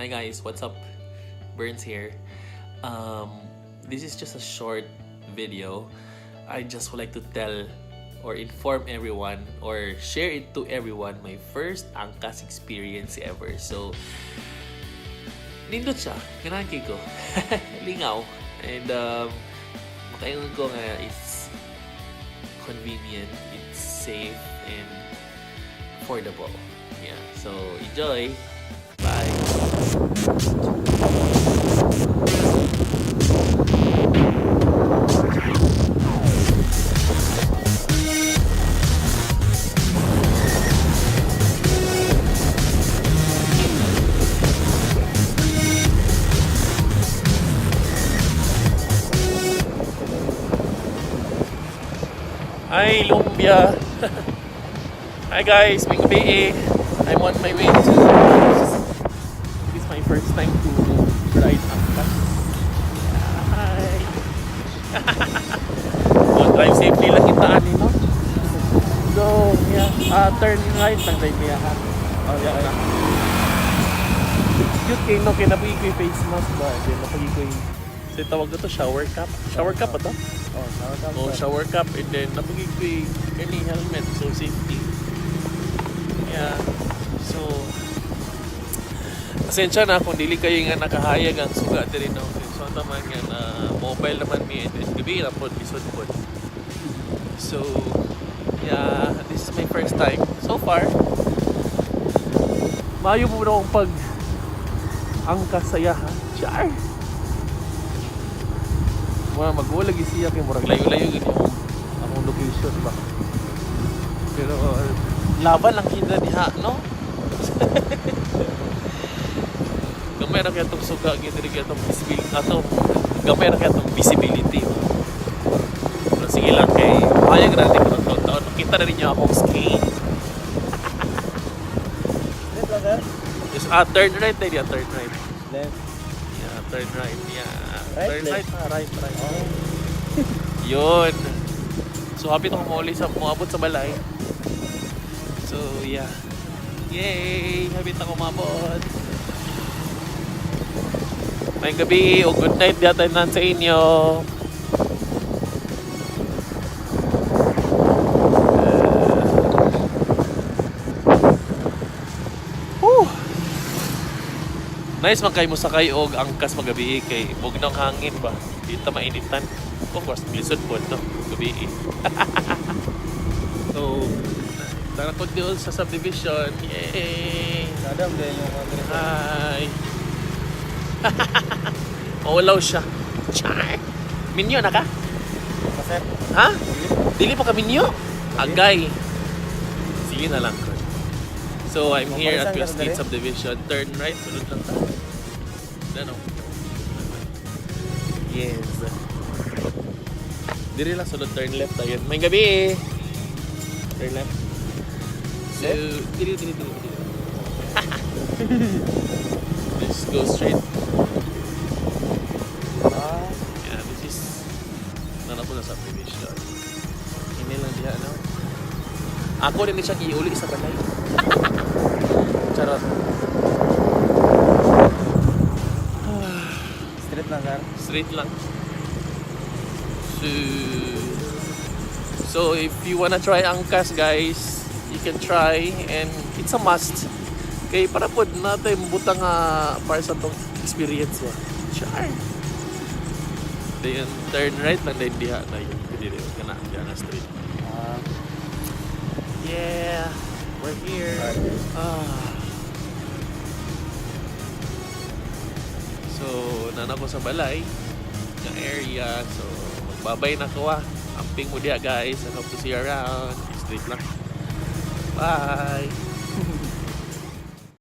Hi guys, what's up? Burns here. This is just a short video. I just would like to tell or inform everyone or share it to everyone my first angkas experience ever. So, nindot siya. Ganahan kay ko. Lingaw. And makaingon ko nga it's convenient, it's safe, and affordable. Yeah. So, enjoy! Bye! Hi, Lumbia! Hi guys, may gabi eh. I'm on my way to. This is my first time to ride angkas. Hi! Oh, drive safely lang kita ani, no? Go, yeah. Ah, turn right lang drive niya ha. Oh, yeah, yeah. Cute kay no, kay napagi ko yung face mask ba? Then napagi ko yung. So, tawag na to, shower cap. Shower cap ba to? Oh, shower cap. Oh, shower cap and then napagi ko yung kani helmet, so safety. Yeah. So, pasensya na kung dili kayo nga nakahayag ang suga diri, no. So, ang taman nga na mobile naman mi and then gabi ra pod, lisod pod. So, yeah, this is my first time so far. Maayo po na akong pag angkas saya ha. Char! Mga magulag siya kay murag layo-layo gid akong akong location ba. Pero laban lang kita diha, no? Gamay ra kaya tong suga gid diri kaya tong visibility ato. Gamay ra kaya tong visibility. Pero sige lang kay hayag natin kung taon-taon. Makita na rin niyo akong skin. Left lang, sir? Yes, ah, turn right na diya, turn right. Left. Yeah, turn right. Yeah. Right, Turn left? right, ah, right, right. Oh. Yun. So happy ako mauli sa moabot sa balay. So yeah. Yay! Happy ako maabot. Maayong gabi o good night diha tanan sa inyo. Whew. Nice man kay mo sakay og angkas magabi kay bugnaw hangin ba. Di ta mainitan. Of course, lisod po no gabi. So, tara ko doon sa subdivision. Yay! Adam, din yung mga ganito. Hi! Maulaw siya. Char! Minyo na ka? Sir. Ha? Dili pa ka minyo? Agay! Sige na lang. So, I'm here at Mapalisan ka Westgate sa dali? Subdivision. Turn right, sunod lang ta. Ano? Yes. Diri lang sunod, turn left ayun. May gabi! Turn left. So, diri, diri, diri, diri. Just go straight. Ah, Yeah, this is nana po na subdivision. Ini lang diha, no? Ako rin siyang iuli sa balay. Charot. Straight lang, sir. Straight lang. So if you wanna try angkas, guys, you can try and it's a must. Kay para pod natin butang nga para sa tong experience ba. Char. Then turn right lang din diha na yun. Dili kana diha na street. Ah, Yeah, we're here. Right. Ah. So, nana ko sa balay nga area. So, magbabay na ko ah. Amping mo diha, guys. I hope to see you around. Straight lang. Bye!